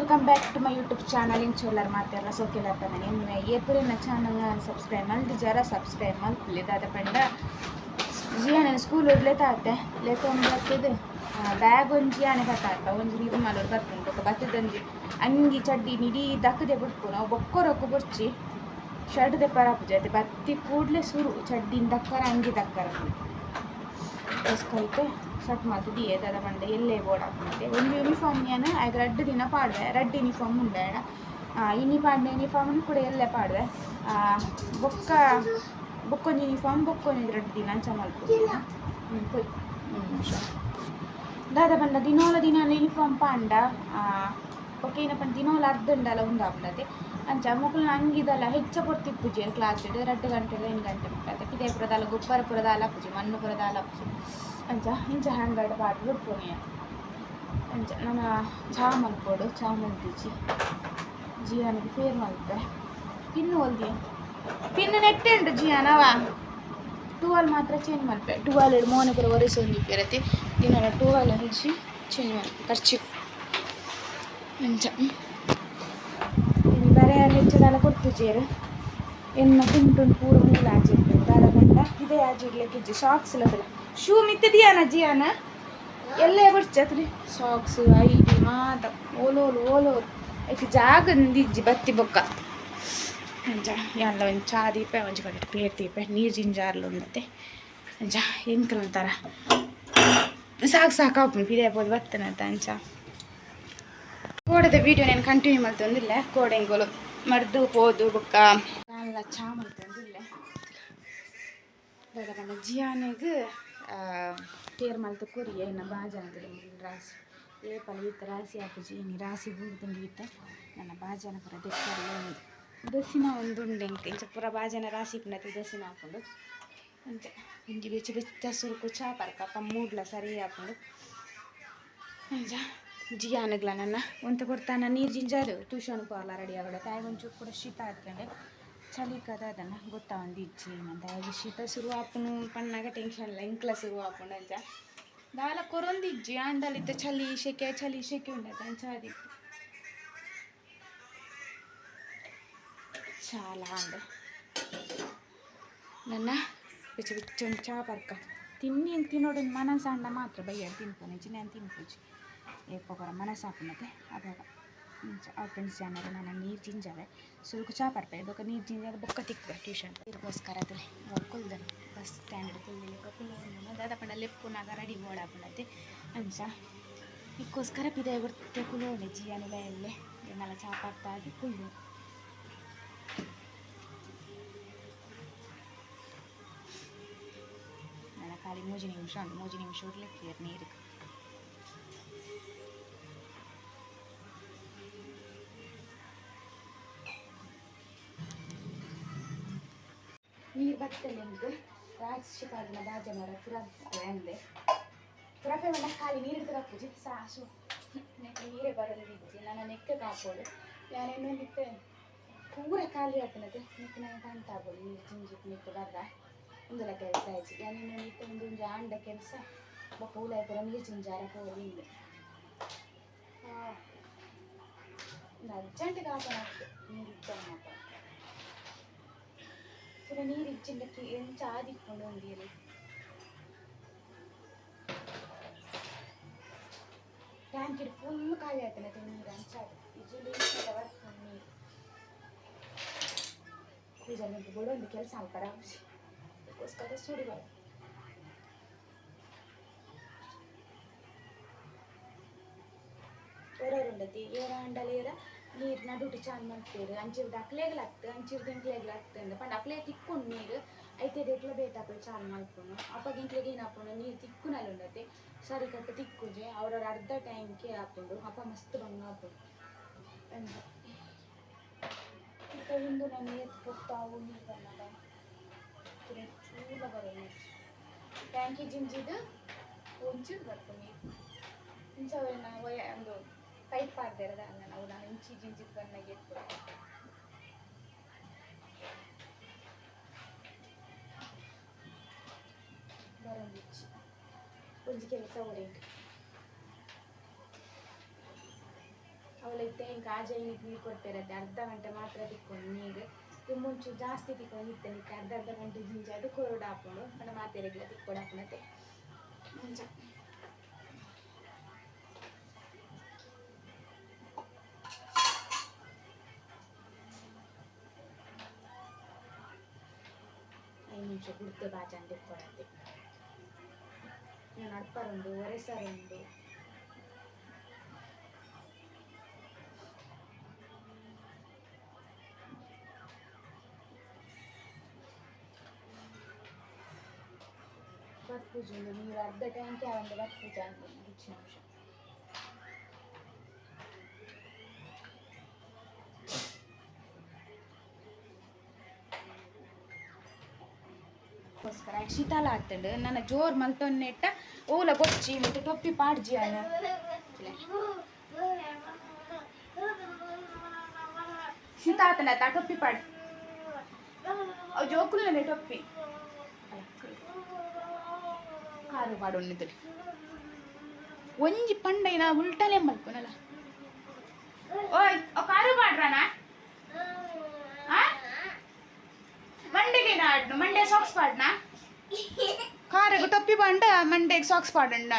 Welcome back to my YouTube channel. ಇಂಚೋಲ್ಲರ್ ಮಾತೆರ್ಲ ಸೋಕೆಲತ್ತನ ಎನ್ನುವೆ ಏಪುರೆನ channel subscribe ಮಲ್ದಿಜಾರ subscribe ಮಲ್ಪುಲೆ. ದಾದ ಪಂಡ ಜಿಯಾನ ಸ್ಕೂಲ್ ಲೆತಾತೆ ಲೆತೊಂದು ಬತ್ತದು ಬ್ಯಾಗ್ ಒಂಜಿ ಆನೆ ಬತ್ತಾತ ಒಂಜಿ ನಿರ್ಮಲೋಡು ಬರ್ಪುಂಡು. ಬೊಕ್ಕ ಬತ್ತದೊಂಜಿ ಅಂಗಿ ಚಡ್ಡಿ ನಿಡೀ ದಕ್ಕದೆ ಬುಡ್ಪುನು. ಅವು ಬೊಕ್ಕೊರೊಕ್ಕು ಬೊರ್ಚಿ ಶರ್ಟ್ ದೆಪ್ಪರ ಆಪುಜಿ ಅತ್ತೆ. ಬತ್ತಿ ಕೂಡ್ಲೆ ಸುರು ಚಡ್ಡಿನ ದಕ್ಕರ ಅಂಗಿ ದಕ್ಕರ. ಐತೆ ಸಟ್ ಮಲ್ತ್ ದೀಯೆ. ದಾದ ಪಂಡ ಎಲ್ಲೆ ಬೋಡಾಪುನತೆ. ಒಂಜಿ ಯೂನಿಫಾರ್ಮ್ ಯಾನ್ ಆಯ್ಗ್ ರಡ್ಡ್ ದಿನ ಪಾಡುವೆ. ರಡ್ಡ್ ಯೂನಿಫಾರ್ಮ್ ಉಂಡು ಆಯಡ. ಇನಿ ಪಾಡ್ನ ಯೂನಿಫಾರ್ಮ್ ಕೂಡ ಎಲ್ಲೆ ಪಾಡುವೆ. ಬೊಕ್ಕ ಬೊಕ್ಕೊಂಜಿ ಯೂನಿಫಾರ್ಮ್ ಬೊಕ್ಕೊಂಜಿ ರಡ್ಡ್ ದಿನ ಅಂಚ ಮಲ್ಪುನು. ಪೋಯ್ ಒಂಜಿ ನಿಮಿಷ. ದಾದ ಪಂಡ ದಿನೋಲ ದಿನ ಯೂನಿಫಾರ್ಮ್ ಪಾಂಡ ಬೊಕ್ಕ ಏನಪ್ಪ ದಿನೋಲ ಅರ್ಧಂಡಲ ಉಂದಾಪುಂಡತೆ. ಅಂಚ ಮೊಕುಲ್ನ ಅಂಗಿದಲ್ಲ ಹೆಚ್ಚ ಪೊರ್ತು ಇಪ್ಪುಜೆರ್ ಕ್ಲಾಸ್ 2 ಗಂಟೆ 5 ಗಂಟೆ ಮುಟ್ಟ. ಪಿದಯಿ ಪೂರ ದಾಲ ಗೊಬ್ಬರ ಪೂರ ದಾಲ ಆಪುಜಿ, ಮಣ್ಣು ಪೂರ ದಾಲ ಆಪುಜಿ. ಅಂಚ ಇಂಚ ಹ್ಯಾಂಗರ್ಡ್ ಪಾಡ್ದ್ ಬುಡ್ಪುನು ಯಾನ್. ಅಂಚ ನನ ಚಾ ಮಲ್ಪೊಡು. ಚಾ ಮಲ್ತಿಜಿ. ಜಿಯಾನಿಗೆ ಪೇರ್ ಮಲ್ಪೆ. ಪಿನ್ನು ಒಲ್ದಿಯ ಪಿನ್ನು ನೆಟ್ಟೆ ಉಂಡು ಜಿಯಾನವ. ಟುವಾಲ್ ಮಾತ್ರ ಚೇಂಜ್ ಮಲ್ಪೆ. ಟುವಾಲ್ ಮೋನೆ ಪೂರ ಒರೆಸೊಂದಿಪ್ಪೆರತೆ. ದಿನಲ ಟುವಾಲ್ ಒಂಜಿ ಚೇಂಜ್ ಮಲ್ಪೆ, ಕರ್ಚಿಫ್. ಅಂಚ ಇನಿ ಬರೆಯರ ಹೆಚ್ಚ ದಾಲ ಕೊರ್ತುಜೆರ್. ಎನ್ನ ಕುಂಟುನ್ ಪೂರ ಮೂಲ ಆಜಿರ್ಪೆ. ದಾದ ಪಂಡ ಇದೇ ಆಜಿಡ್ಲೆಕ್ ಇಜ್ಜಿ. ಸಾಕ್ಸ್ ಲತಲ ಶೂ ಮಿತ್ತ ದಿಯಾನ ಜಿಯಾನ ಎಲ್ಲೇ ಬೊರ್ಚಿ. ಸಾಕ್ಸ್ ಐಡಿ ಮಾತ ಓಲೋಲು ಓಲೋಲು ಐಕ್ ಜಾಗ ಇಜ್ಜಿ ಬತ್ತಿ ಬೊಕ್ಕ. ಅಂಚ ಯಾನ್ಲ ಒಂಜಿ ಚಾ ದೀಪೆ, ಒಂಜಿ ಕಡೆ ಪೇರ್ ದೀಪೆ. ನೀರು ಜಿಂಜಾರ್ಲು ಉಂಡತೆ. ಅಂಚ ಎಂಕಲ್ ಒಂಥರ ಸಾಕು ಸಾಕು ಆಪುಂಡು ಪಿದಯಿ ಪೋದು ಬತ್ತನತ. ಅಂಚ ಕೋಡೆದ ವೀಡಿಯೋ ನಾನು ಕಂಟಿನ್ಯೂ ಮಲ್ತೊಂದಿಲ್ಲ. ಕೋಡೆ ಎಂಕುಲು ಮರ್ದು ಪೋದು ಬೊಕ್ಕ ಯಾನ್ಲ ಚಾ ಮಲ್ತೊಂದಿಲ್ಲ. ದಾದ ಪಂಡ ಜಿಯಾನೆಗ್ ಪೇರ್ ಮಲ್ತ್ ಕೊರಿಯೆ. ಎನ್ನ ಬಾಜನದ ರಾಸಿ ಏಪಲ ಈತ ರಾಸಿ ಆಪುಜಿ. ಇನಿ ರಾಸಿ ಬೂರ್ದುಂಡು ಈತ. ನನ್ನ ಬಾಜನ ಪೂರ ದೆಕ್ಕರೆ ದಸಿನ ಒಂದು ಉಂಡು ಎಂಕ್. ಇಂಚ ಪೂರ ಬಾಜನ ರಾಸಿ ಇಪ್ಪುಂಡತೆ, ದಸಿನ ಆಪುಂಡು. ಅಂಚ ಒಂಜಿ ಬೆಚ್ಚ ಬೆಚ್ಚ ಸುರುಕು ಚಾ ಪರ್ಕ ಅಪ್ಪ ಮೂಡ್ಲ ಸರಿ ಆಪುಂಡು. ಅಂಚ ಜಿಯಾನಗ್ಲ ನನ್ನ ಒಂತೆ ಪೊರ್ತಾನ ನೀರು ಜಿಂಜಾದು ಟ್ಯೂಷನ್ ಪೋರ್ಲ ರೆಡಿ ಆವಡ. ತಾಯಿ ಒಂಚೂರು ಕೂಡ ಶೀತ ಆತ್ಕಂಡೆ ಚಳಿ ಕದ ಅದನ್ನ ಗೊತ್ತಾವಂದು ಇಜ್ಜಿ ಮಂತ. ಶೀತ ಶುರು ಆಪುನು ಪನ್ನಾಗ ಟೆನ್ಷನ್ ಇಲ್ಲ ಎಂಕ್ಲ ಶುರು ಆಪುಂಡು. ಅಂಚ ದಾಲ ಕೊರೊಂದಿಜ್ಜಿ ಆಂಡಲಿತ್ತ ಚಳಿ ಶೆಕೆ ಚಳಿ ಶೆಕೆ ಉಂಡತ. ಅಂಚ ಆದಿತ್ತು ಚಾಲ ಅಂಡ್ ನನ್ನ ಬೆಚ್ಚ ಬೆಚ್ಚ ಒಂದು ಚಾ ಪರ್ಕ. ತಿನ್ನಿ ತಿನ್ನೋಡು ಮನಸ್ಸಂಡ ಮಾತ್ರ ಬಯ್ಯ ತಿನ್ಪುನು. ಇಜ್ಜಿ ನಾನು ತಿನ್ಪುಜಿ. ಏಪೊಗರ ಮನಸ್ಸಾಪುನತೆ ಅಪಗ. ಇಂಚ ಆ ಫ್ರೆಂಡ್ಸ್ ಜಾನರು ನಾನು ನೀರು ಜಿಂಜಾವೆ. ಸುರುಕು ಚಾ ಪರ್ಪೆ, ಬೊಕ್ಕ ನೀರು ಜಿಂಜಾದ ಬೊಕ್ಕ ತಿಕ್ಕುವೆ ಟ್ಯೂಷನ್. ಇದಕ್ಕೋಸ್ಕರ ಅದೇ ಕುಲ್ದನು ಬಸ್ ಸ್ಟ್ಯಾಂಡ್ ಕುಲ್ದಿಲೆಕ್ಕ ಕುಲ್ಲೊಂದು. ದಾದ ಪಂಡ ಲೆಪ್ಪುನಾಗ ರೆಡಿ ಬೋಡಾಪುಂಡತೆ. ಅಂಚ ಇಕ್ಕೋಸ್ಕರ ಪಿದಯಿ ಬರ್ತೆ ಕುಲೋಂಡೆ. ಜಿಯಾನ ಎಲ್ಲೆ ಎನ್ನಲ ಚಾ ಪರ್ತಾದ್ ಕುಲ್ಲು. ನನ್ನ ಖಾಲಿ 3 ನಿಮಿಷ ಉಂಟು. 3 ನಿಮಿಷ ಉರ್ಲಿಕ್ಕೆ ನೀರಿಗೆ. ನೀರು ಬತ್ತಲೆ ಎಂಕ್ ರಾಶಿ ಪಾಡಿನ ಬಾಜನರ ಪುರ ಅಂದೆ. ಪುರಪೆ ಪಂಡ ಖಾಲಿ ನೀರು ಹಿಡ್ದು ಕಪ್ಪುಜಿ ಸಾಸು ನೆಕ್ ನೀರೇ ಬರೊಂದಿಜ್ಜಿ. ನನ್ನ ನೆಕ್ ಕಾಪೊಡು. ಯಾನ್ ಎನ್ನೊಂದಿತ್ತೆ ಪೂರ ಖಾಲಿ ಆಪುನತೆ. ನೆಕ್ ನಾನು ತಂತಾಪೊಡು ನೀರು ಜಿಂಜಿತ್ ಮಿತ್ತ್ ಬರ್ರ. ಉಂದುಲ ಕೆಲಸ ಆಯ್ಜಿ. ಯಾನ್ ಎನ್ನೊಂದಿತ್ತೆ ಉಂದು ಒಂಜಿ ಆಂಡ ಕೆಲಸ ಬೊಕ್ಕ ಉಲಾಯಿ ಪೂರ ನೀರು ಜಿಂಜಾರ ಪೋಲಿ ಇಂದ್. ಉಂದು ಅರ್ಜೆಂಟ್ ಕಾಪುನತ್ತ್ ನೀರು ಇತ್ತನ್ನಪ್ಪ. ಪೂರ ನೀರು ಇಜ್ಜಿಂಡ ಎಂಚ ಆದಿಪ್ಪುಂಡು ಒಂದಿಯಲಿ. ಟ್ಯಾಂಕಿಡ್ ಫುಲ್ ಖಾಲಿ ಆಯ್ತನತೆ ನೀರು. ಅಂಚಾದ್ ಇಜ್ಜಿಂಡ ಇಂಚ ಬರ್ಪುಂಡು ನೀರು. ಬೀಜಲ್ ಬೋಡೊಂದು ಕೆಲಸ ಅಲ್ಪರ ಅದಕ್ಕೋಸ್ಕರ ಸುರು ಬರ ಒರರುಂಡತಿ ಏರ ಅಂಡಲ ಏರ ನೀರು ನಡುಟು ಚಾನ್ ಮಲ್ಪುವೆರ್. ಅಂಚಿರ್ದ್ ಅಕ್ಲೆಗ್ಲ ಅತ್ತ್, ಅಂಚಿರ್ದ್ ಎಂಕ್ಲೆಗ್ಲ ಅತ್ತ್ ಅಂದ್ ಪಂಡ ಅಕ್ಲೆ ತಿಕ್ಕುಂಡು ನೀರು. ಐತೆ ದೆಕ್ಲ ಬೇತೆ ಅಕುಲು ಚಾನ್ ಮಲ್ಪುನು. ಅಪಗ ಎಂಕ್ಲೆಗ್ ಏನಾಪುಂಡು, ನೀರು ತಿಕ್ಕುನಲ್ಲ ಉಂಡತೆ, ಸರಿ ಕಟ್ಟ್ ತಿಕ್ಕುಜಿ. ಅವ್ರವ್ರ ಅರ್ಧ ಟ್ಯಾಂಕಿ ಆಪುಂಡು. ಅಪ ಮಸ್ತ್ ಬಂಗ ಆಪುಂಡು. ಅಂಚ ಇತ್ತೆ ಉಂದು ನಾನು ಏತ್ ಪೊರ್ತು ನೀರು ಬನ್ನಗ ಚೂಲ ಬರೋದು. ಟ್ಯಾಂಕಿ ಜಿಂಜಿದ್ ಒಂಚೂರು ಬರ್ಪುಂಡು ನೀರು. ಇಂಚ ಒಯ ಒಂದು ಪೈಪ್ ಪಾಡ್ದೆರ್ ದಾನ್ನ ಅವು ನಾನು ಇಂಚಿ ಜಿಂಜಿದ್ ಬನ್ನಗ ಏತ್ ಬರೊಂದಿಜ್ಜಿ. ಒಂಜಿ ಕೆಲಸ ಒರಿಂಡ್. ಅವಳೈತೆ ಇಂಕ ಆಜೈನಿಗೆ ನೀರು ಕೊಡ್ತಿರತ್ತೆ ಅರ್ಧ ಗಂಟೆ ಮಾತ್ರ ತಿಕ್ಕೊಂಡು ನೀರು ಮುಂಚೆ ಜಾಸ್ತಿ ತಿಕ್ಕೊಂಡು ಇತ್ತೆ ನಿಕ್ಕೆ ಅರ್ಧ ಅರ್ಧ ಗಂಟೆ ಜಿಂಜ ಅದು ಕೊರಡು ಹಾಕೊಂಡು ಪಂಡ ಮಾತೆರೆಗ್ಲ ತಿಕ್ಕೊಡು ಹಾಕೊಳತ್ತೆ ಮುಂಚ 5 ನಿಮಿಷ ಗುಡ್ತೆ ಬಾಜಾನ್ ತಿಕ್ಕೊಡತ್ತೆ. ನಾನು ಅಡ್ಪರುಂಡು ಒರೆಸರುಂಡು. ಬತ್ಪೂಜೆ ಉಂಡು ನೀರು ಅರ್ಧ ಟ್ಯಾಂಕಿ ಆವಂದೆ ಬತ್ಪೂಜೆ ಅಂದು ರುಚಿ ನಿಮಿಷ. ಗೋಸ್ಕರ ಶೀತಾಲ ಆಗ್ತಂಡು ನನ್ನ ಜೋರ್ ಮಲ್ತೊನ್ನೆಟ್ಟ ಓಲ ಬೊಚ್ಚಿ ಮತ್ತು ಟೊಪ್ಪಿ ಪಾಡ್ಜಿ ಅನ. ಶೀತ ಆತನ ತಾ ಟೊಪ್ಪಿ ಪಾಡ್ ಅವು ಜೋಕುಲ್ನೇ ಟೊಪ್ಪಿ ಕಾರು ಪಾಡೊನ್ನಿದ್ರಿ ಒಂಜಿ ಪಂಡೈನ ಉಲ್ಟಲೆ ಮಲ್ಪುನಲ್ಲ. ಓಯ್ ಓ ಕಾರು ಪಾಡ್ರನಾ? ಆ ಮಂಡೆಗೆ ಆಡ್ನು ಮಂಡೆ ಸಾಕ್ಸ್ ಪಾಡ್ನಾ? ಕಾರಿಗೆ ಟೊಪ್ಪಿ ಪಾಂಡ ಮಂಡೆಗೆ ಸಾಕ್ಸ್ ಪಾಡಂಡ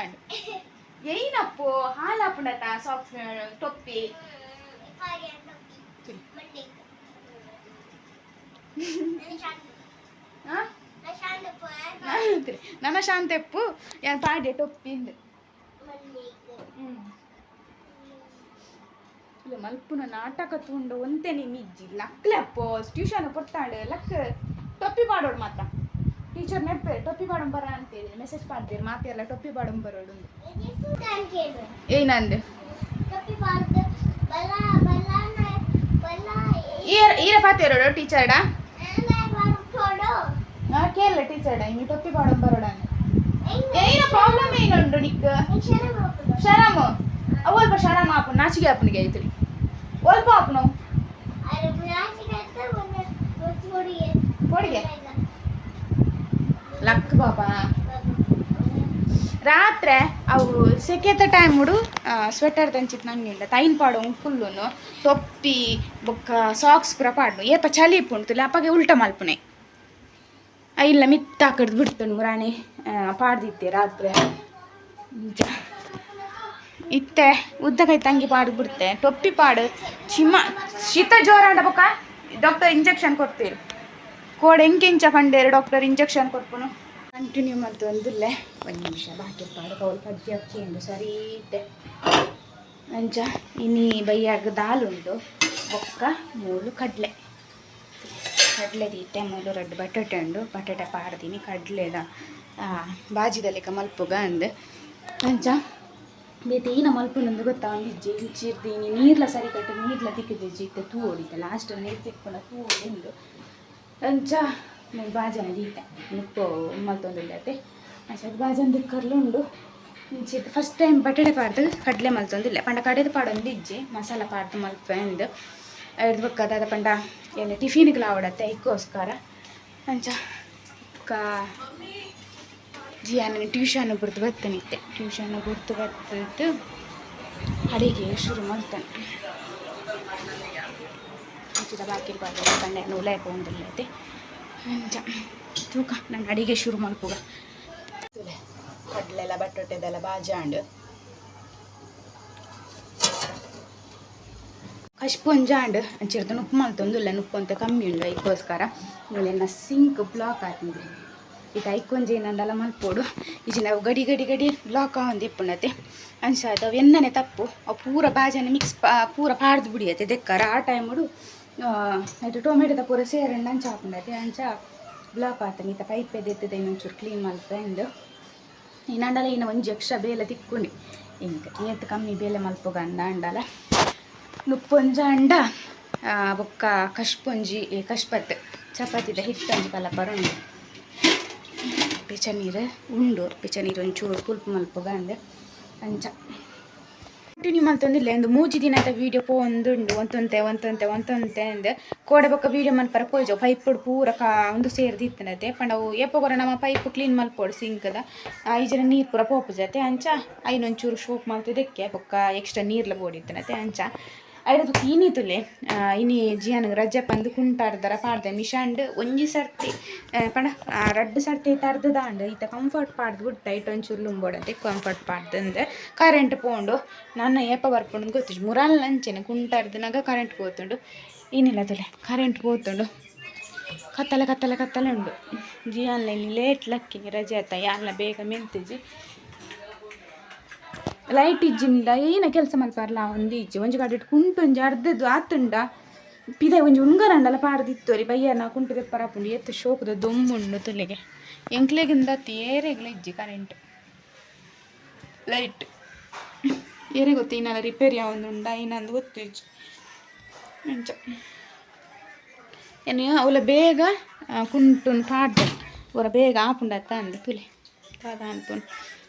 ಏನಪ್ಪೋ ಹಾಲಾಪುಂಡತ ಸಾಕ್ಸ್ ಟೊಪ್ಪಿ. ನನ್ನ ಶಾಂತೆಪ್ಪು ಯಾನ್ ಪಾಡ್ಯ ಟೊಪ್ಪಿಂದು ಇಲ್ಲ ಮಲ್ಪುನ ನಾಟಕ ತುಂಡು ಒಂತೆ ನಿಜ್ಜಿ ಲಕ್ಲೆ ಅಪ್ಪೋ ಟ್ಯೂಷನ್ ಕೊಡ್ತಾಳೆ ಲಕ್ ಟೊಪ್ಪಿ ಪಾಡೋಡು ಮಾತ್ರ ಟೀಚರ್ ನೆಡ್ಪೇರು ಟೊಪ್ಪಿ ಪಾಡೋಣ ಬರ ಅಂತೇಳಿ ಮೆಸೇಜ್ ಪಾಡ್ತೀರಿ ಮಾತೆಲ್ಲ ಟೊಪ್ಪಿ ಪಾಡೋಣ ಬರೋಡು. ಏನಂದು ಈರ ಈರ ಪಾತೇರೋಡು ಟೀಚರ್ಡಾ ಕೇರಳ ಟೀಚರ್ಡ ಇನ್ನು ಟೊಪ್ಪಿ ಪಾಡೋಣ ಬರೋಡ. ಏನ ಪ್ರಾಬ್ಲಮ್ ಏನುಂಟು ನಿಕ್? ಶರಮ್ ಅವು ಶರಮ್ ಆಪು ನಾಚಿಗೆ ಆಪುನಿಗೆ ಐತ್ರಿ ಒಲ್ಪ ಆಪುನು ಪೊಡಿಗೆ ಲಕ್ ಬಾಬಾ. ರಾತ್ರೆ ಅವು ಸೆಕೆತ ಟೈಮ್ ಉಡು ಸ್ವೆಟರ್ ತಂಚಿತ್ ನಂಗಿಲ್ಲ ತೈನ್ ಪಾಡು ಫುಲ್ಲುನು ಟೊಪ್ಪಿ ಬೊಕ್ಕ ಸಾಕ್ಸ್ ಪೂರ ಪಾಡು ಏಪ ಚಳಿ ಇಪ್ಪುಂಡು ಅಪ್ಪಗೆ ಉಲ್ಟ ಮಲ್ಪುನೆ ಇಲ್ಲ ಮಿತ್ತ ಹಾಕಡ್ದು ಬಿಡ್ತುಂಡು ಮುರಾಣಿ ಪಾಡ್ದಿತ್ತೆ ರಾತ್ರೆ ಇತ್ತೆ ಉದ್ದಕೈ ತಂಗಿ ಪಾಡು ಬಿಡ್ತೆ ಟೊಪ್ಪಿ ಪಾಡು ಚಿಮ್ಮ ಶೀತ ಜೋರಾಂಡ ಬೊಕ್ಕ ಡಾಕ್ಟರ್ ಇಂಜೆಕ್ಷನ್ ಕೊಡ್ತೀರಿ ಕೋಡ್ ಎಂಕಿಂಚ ಪಂಡೇರು ಡಾಕ್ಟರ್ ಇಂಜೆಕ್ಷನ್ ಕೊರ್ಪುನು ಕಂಟಿನ್ಯೂ ಮಲ್ತು ಒಂದಿಲ್ಲೆ ಒಂದು ನಿಮಿಷ ಬಾಕಿ ಪಾಡು ಕೌಲ್ ಪಜ್ಜಿ ಅಕ್ಕಿ ಉಂಡು ಸರಿ ಇತ್ತೆ ಅಂಚ ಇನಿ ಬೈಯಾಗ ದಾಲ್ ಉಂಡು ಬೊಕ್ಕ ಮೂಲು ಕಡಲೆ ಕಡಲೆ ದೀತೆ ಮೂಲು ರಡ್ಡು ಬಟಾಟೆ ಉಂಡು ಬಟಾಟೆ ಪಾಡ್ದೀನಿ ಕಡಲೆದ ಬಾಜಿದ ಮಲ್ಪುಗ ಅಂದ್ ಅಂಚ ಬೇತೆ ಈನ ಮಲ್ಪುನಂದು ಗೊತ್ತಾ ಒಂದಿಜ್ಜಿ ಇಂಚಿರ್ದೀನಿ ನೀರ್ಲ ಸರಿ ಕಟ್ಟಿ ನೀರ್ಲ ತಿಕ್ಕಿದಿಜ್ಜಿ ಇತ್ತೆ ತೂ ಹೊಡಿತೆ ಲಾಸ್ಟ್ ನೀರು ತಿಕ್ಕೊಂಡ ತೂ ಹೊಡಿಂದು ಅಂಚ ನಾನು ಬಾಜನ ದೀತೆ ನುಪ್ಪು ಮಲ್ತೊಂದಿಲ್ಲತೆ ಅಂಚ ಅದು ಬಾಜನ ದಿಕ್ಕರ್ಲು ಉಂಡು ಇಂಚಿರ್ದು ಫಸ್ಟ್ ಟೈಮ್ ಬಟಾಟೆ ಪಾಡ್ದು ಕಡಲೆ ಮಲ್ತೊಂದಿಲ್ಲ ಪಂಡ ಕಡೆದು ಪಾಡೊಂದು ಇಜ್ಜಿ ಮಸಾಲ ಪಾಡ್ದು ಮಲ್ಪೆ ಅಂದು ಎಡ್ದು ಬೊಕ್ಕ ದಾದ ಪಂಡ ಎಲ್ಲ ಟಿಫಿನ್ಗ್ಲ ಆವಡತ್ತೆ ಐಕ್ಕೋಸ್ಕರ ಅಂಚ ಕಾ ಜಿಯಾನ ಟ್ಯೂಷನ್ ಬುಡ್ದು ಬತ್ತನಿತ್ತೆ ಟ್ಯೂಷನ್ ಬುಡ್ದು ಬತ್ತದ್ದು ಅಡಿಗೆ ಶುರು ಮಲ್ತಾನೆ ಅಂಚಿದ ಬಾಕಿ ಪಾಡ್ದು ಪಂಡ ನೂಲೆ ಪೋಂದಿಲ್ಲತೆ ಅಂಚ ತೂಕ ನಾನು ಅಡಿಗೆ ಶುರು ಮಲ್ಪುಗ ಕಡಲೆಲ್ಲ ಬಟಾಟೆದೆಲ್ಲ ಬಾಜಾಂಡ್ ಕಶ್ಪು ಒಂಜಾಂಡ್ ಅಂಚಿರ್ದು ನುಪ್ಪು ಮಲ್ತೊಂದುಲ್ಲ ನುಪ್ಪು ಅಂತ ಕಮ್ಮಿ ಉಂಡು ಐಕ್ಕೋಸ್ಕರ ಮೂಲೆನ ಸಿಂಕ್ ಬ್ಲಾಕ್ ಆತಿಂದ್ರೆ ಇದು ಐಕೊಂಜಿ ಏನಂಡಲ ಮಲ್ಪೋಡು ಇಜ್ಜಿ ನಾವು ಗಡಿ ಗಡಿ ಗಡಿ ಬ್ಲಾಕ್ ಆವೊಂದು ಇಪ್ಪುಂಡತೆ ಅಂಚ ಅವು ಎನ್ನನೆ ತಪ್ಪು ಅವು ಪೂರ ಬಾಜನ ಮಿಕ್ಸ್ ಪೂರ ಪಾಡ್ದು ಬಿಡಿಯತ್ತೆ ದೆಕ್ಕರ ಆ ಟೈಮುಡು ಐಟ್ ಟೊಮೆಟೊದ ಪೂರ ಸೇರಂಡ ಅಂಚ ಆಪುಂಡತೆ ಅಂಚ ಬ್ಲಾಕ್ ಆತನ ಈತ ಪೈಪ್ ಎದೆತ್ತದೆ ಇನ್ನೊಂಚೂರು ಕ್ಲೀನ್ ಮಲ್ಪೆ ಅಂದು ಇನ್ನಾಂಡಲ ಇನ್ನು ಒಂಜಿ ಎಕ್ಸ್ಟ್ರಾ ಬೇಲೆ ತಿಕ್ಕುಂಡಿ ಇಂಕ ಏತ್ ಕಮ್ಮಿ ಬೇಲೆ ಮಲ್ಪುಗ ಅಂದ ಅಂಡಲ ನುಪ್ಪೊಂಜ ಅಂಡ ಬೊಕ್ಕ ಕಶ್ಪೊಂಜಿ ಕಶ್ಪತ್ ಚಪಾತಿದ ಹಿಟ್ಟೊಂಜಿ ಕಲಪರ ಉಂಡು ಪಿಚ ನೀರು ಉಂಡು ಪಿಚ ನೀರು ಒಂಚೂರು ಪುಲ್ಪು ಮಲ್ಪುಗ ಅಂದ್ ಅಂಚ ಕಂಟಿನ್ಯೂ ಮಲ್ತೊಂದಿಲ್ಲ ಒಂದು ಮೂಜಿ ದಿನದ ವೀಡಿಯೋ ಪೋಂದುಂಡು ಒಂತೊಂತೆ ಒಂತೊಂತೆ ಒಂತೊಂತೆ ಅಂದ್ ಕೋಡೆ ಬೊಕ್ಕ ವೀಡಿಯೋ ಮನ್ಪರ ಪೋಯಿಜೊ ಪೈಪ್ ಪೂರ ಕಾ ಒಂದು ಸೇರ್ದು ಇತ್ತನತೆ ಪಂಡ ಅವು ಏಪೊಗೊರ ನಮ್ಮ ಪೈಪ್ ಕ್ಲೀನ್ ಮಲ್ಪೊಡು ಸಿಂಕ್ದ ಐಜನ ನೀರು ಪೂರ ಪೋಪುಜತೆ ಅಂಚ ಐನೊಂಚೂರು ಶೋಪ್ ಮಲ್ತು ದೆಕ್ಕೆ ಬೊಕ್ಕ ಎಕ್ಸ್ಟ್ರಾ ನೀರ್ಲ ಬೋಡಿತ್ತನತೆ ಅಂಚ ಐದ ಇನಿ ತುಲೆ ಇನಿ ಜಿಯಾನ್ ರಜೆ ಪಂದು ಕುಂಟಾರ್ದರ ಪಾಡ್ದೆ ಮಿಷಾಂಡ್ ಒಂಜಿ ಸರ್ತಿ ಪಂಡ ರಡ್ಡ್ ಸರ್ತಿ ತರ್ದದಾಂಡ್ ಇತ್ತೆ ಕಂಫರ್ಟ್ ಪಾಡ್ದು ಬುಟ್ಟ ಐಟ್ ಒಂಚೂರು ಲುಂಬೋಡಂತೆ ಕಂಫರ್ಟ್ ಪಾಡ್ದಂದೆ ಕರೆಂಟ್ ಪೋಂಡು. ನನ್ನ ಏಪ ಬರ್ಪುಂಡು ಗೊತ್ತಿಜ್ಜಿ. ಮುರಾಲ್ ಅಂಚೆನೆ ಕುಂಟಾರ್ದನಾಗ ಕರೆಂಟ್ ಪೋತುಂಡು. ಇನಿಲ ತುಲೆ ಕರೆಂಟ್ ಪೋತುಂಡು. ಕತ್ತಲೆ ಕತ್ತಲೆ ಕತ್ತಲೆ ಉಂಡು. ಜಿಯಾನ್ಲ ಇಲ್ಲಿ ಲೇಟ್ ಲಕ್ಕಿನಿ ರಜೆ ಆತ ಯಾನ್ಲ ಬೇಗ ಮೆಂತಿಜಿ. ಲೈಟ್ ಇಜ್ಜಿಂಡ ಏನ ಕೆಲಸ ಮಲ್ಪರ್ಲ ಒಂದಿ ಇಜ್ಜಿ. ಒಂಜಿ ಕಡೆಟ್ ಕುಂಟು ಒಂಜಿ ಅರ್ಧದ್ದು ಆತುಂಡ ಪಿದೆ ಒಂಜಿ ಉಂಗರಂಡಲ ಪಾಡ್ದಿತ್ತೋರಿ ಬಯ್ಯನ ಕುಂಟು ದೆಪ್ಪರ ಆಪುಂಡು. ಏತ್ ಶೋಕುದ ದೊಂಬುಂಡು ತುಲೆಗೆ. ಎಂಕ್ಲೆಗಿಂದತ್ತಿ ಏರೆಗ್ಲ ಇಜ್ಜಿ ಕರೆಂಟ್ ಲೈಟ್. ಏರೆ ಗೊತ್ತು ಇನ್ನೆಲ್ಲ ರಿಪೇರಿ ಯಾವೊಂದುಂಡ ಇನ್ನೊಂದು ಗೊತ್ತು ಇಜ್ಜಿ. ಅಂಚ ಏನು ಅವಲ ಬೇಗ ಕುಂಟುನ್ ಪಾಡ್ದೆ ಪೂರ ಬೇಗ ಆಪುಂಡತ್ತ ಅಂದ್ ತುಲೆ ದಾದ ಅನ್ಪುಂಡು.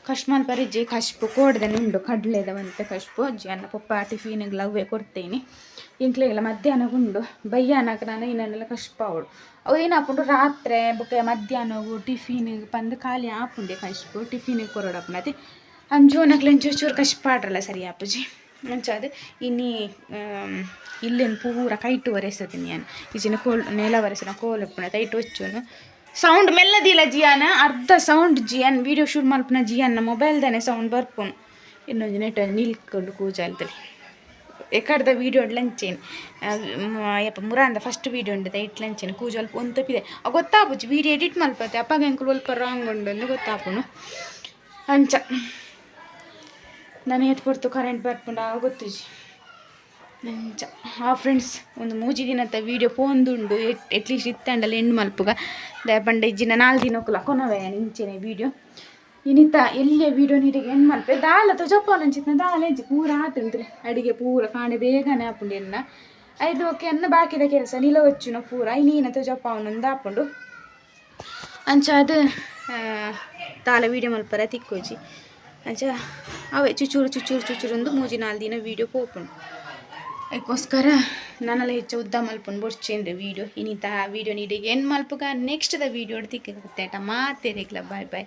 ಕಶ್ ಮಲ್ಪರಿಜ್ಜಿ. ಕಶ್ಪು ಕೋಡ್ದನೆ ಉಂಡು ಕಡ್ಲೆದ ಒಂತೆ ಕಶ್ಪು ಅಜ್ಜಿ ಅನ್ನ ಪೊಪ್ಪ ಟಿಫಿನ್ಗ್ ಲವ್ವೆ ಕೊರ್ತೇನೆ. ಎಂಕ್ಲೆಗೆಲ್ಲ ಮಧ್ಯಾಹ್ನ ಉಂಡು. ಬಯ್ಯಾನಕ ನಾನು ಇನ್ನೆಲ್ಲ ಕಶ್ಪಾವೊಡು. ಅವು ಏನಾಪುಂಡು ರಾತ್ರೆ ಬೊಕ್ಕ ಮಧ್ಯಾಹ್ನಗು ಟಿಫಿನ್ ಪಂದ್ ಖಾಲಿ ಆಪುಂಡೆ ಕಶ್ಪು ಟಿಫಿನ್ ಕೊರೊಡಾಪುಂಡು ಅತೆ. ಅಂಚೋನಕ್ಲೆ ಒಂಚೂರು ಚೂರು ಕಶ್ ಪಾಡ್ರಲ್ಲ ಸರಿ ಆಪುಜಿ. ಅಂಚಾದ್ ಇನಿ ಇಲ್ಲೆನ್ ಪೂರ ಕೈಟ್ ಒರೆಸದಿನಿ ಯಾನ್. ಇಜ್ಜಿಂಡ ಕೋಲ್ ನೆಲ ಒರೆಸುನ ಕೋಲು ಉಪ್ಪುಂಡು ಐಟ್ ಒಚ್ಚುನು. ಸೌಂಡ್ ಮೆಲ್ಲ ದೀಲ ಜಿಯಾನ. ಅರ್ಧ ಸೌಂಡ್ ಜಿಯಾನ್ ವೀಡಿಯೋ ಶೂಟ್ ಮಲ್ಪುನ ಜಿಯಾನ್ನ ಮೊಬೈಲ್ ದಾನೆ ಸೌಂಡ್ ಬರ್ಪುನು. ಇನ್ನೊಂಜಿ ನೆಟ್ ನಿಲ್ಕೊಂಡು ಕೂಜಾಲ್ತಲೆ ಎಕಡ್ದ ವೀಡಿಯೋ ಲಂಚೇನು ಯಪ್ಪ ಮುರಾಂದ ಫಸ್ಟ್ ವೀಡಿಯೋ ಉಂಡು ಐಟ್ ಲಂಚೇನು ಕೂಜಲ್ ಒಂತಪಿದೆ ಗೊತ್ತಾಪುಜಿ. ವೀಡಿಯೋ ಎಡಿಟ್ ಮಲ್ಪತ್ತೆ ಅಪ್ಪಗ ಎಂಕುಲು ಒಲ್ಪ ರಾಂಗ್ ಉಂಡು ಅಂದ್ ಗೊತ್ತಾಪುನು. ಅಂಚ ನಾನು ಏತ್ ಪೊರ್ತು ಕರೆಂಟ್ ಬರ್ಪುಂಡ ಗೊತ್ತಿಜ್ಜಿ. ಅಂಚ ಆ ಫ್ರೆಂಡ್ಸ್ ಒಂದು ಮೂಜಿ ದಿನದ ವೀಡಿಯೋ ಪೋಂದುಂಡು. ಎಟ್ಲೀಸ್ಟ್ ಇತ್ತಂಡಲ ಎಂಡ್ ಮಲ್ಪುಗ ದಾಯೆ ಪಂಡ ಇಜ್ಜಿನ ನಾಲ್ ದಿನಕ್ಕುಲ ಕೊನವೆ ಇಂಚೆನೆ ವೀಡಿಯೋ. ಇನಿತ ಎಲ್ಲೆ ವೀಡಿಯೋ ನೀರಿಗೆ ಎಂಡ್ ಮಲ್ಪೆ ದಾಲ ತೊಜಪ್ಪ ಅಂಚಿತ್ನ ದಾಲ ಇಜ್ಜಿ ಪೂರ ಆತುಂತ್ರೆ ಅಡಿಗೆ ಪೂರ ಕಾಂಡೆ ಬೇಗನೆ ಆಪುಂಡು ಎನ್ನ. ಐದು ಓಕೆ ಅನ್ನ ಬಾಕಿದ ಕೆಲಸ ನಿಲ ಒಚ್ಚುನ ಪೂರ ಇನ್ನೇನ ತೊಜಪ್ಪ ಅವನೊಂದು ಆಪುಂಡು. ಅಂಚಾದ್ ದಾಲ ವೀಡಿಯೋ ಮಲ್ಪರ ತಿಕ್ಕೋಜಿ. ಅಂಚ ಅವೇ ಚುಚೂರು ಚುಚೂರು ಚುಚೂರು ಒಂದು ಮೂಜಿ ನಾಲ್ ದಿನ ವೀಡಿಯೋ ಪೋಪುಂಡು. ಅದಕ್ಕೋಸ್ಕರ ನಾನೆಲ್ಲ ಹೆಚ್ಚು ಉದ್ದ ಮಲ್ಪುಂಡು ಬೊಡ್ಚೇಂದು ವೀಡಿಯೋ. ಇನ್ನಿತ ವೀಡಿಯೋ ನೀಡಿಗೆ ಎಂಡ್ ಮಲ್ಪುಗ. ನೆಕ್ಸ್ಟ್ ದ ವೀಡಿಯೋ ತಿಕ್ಕ ಮಾತೇರೆಗ್ಲ ಬಾಯ್ ಬಾಯ್.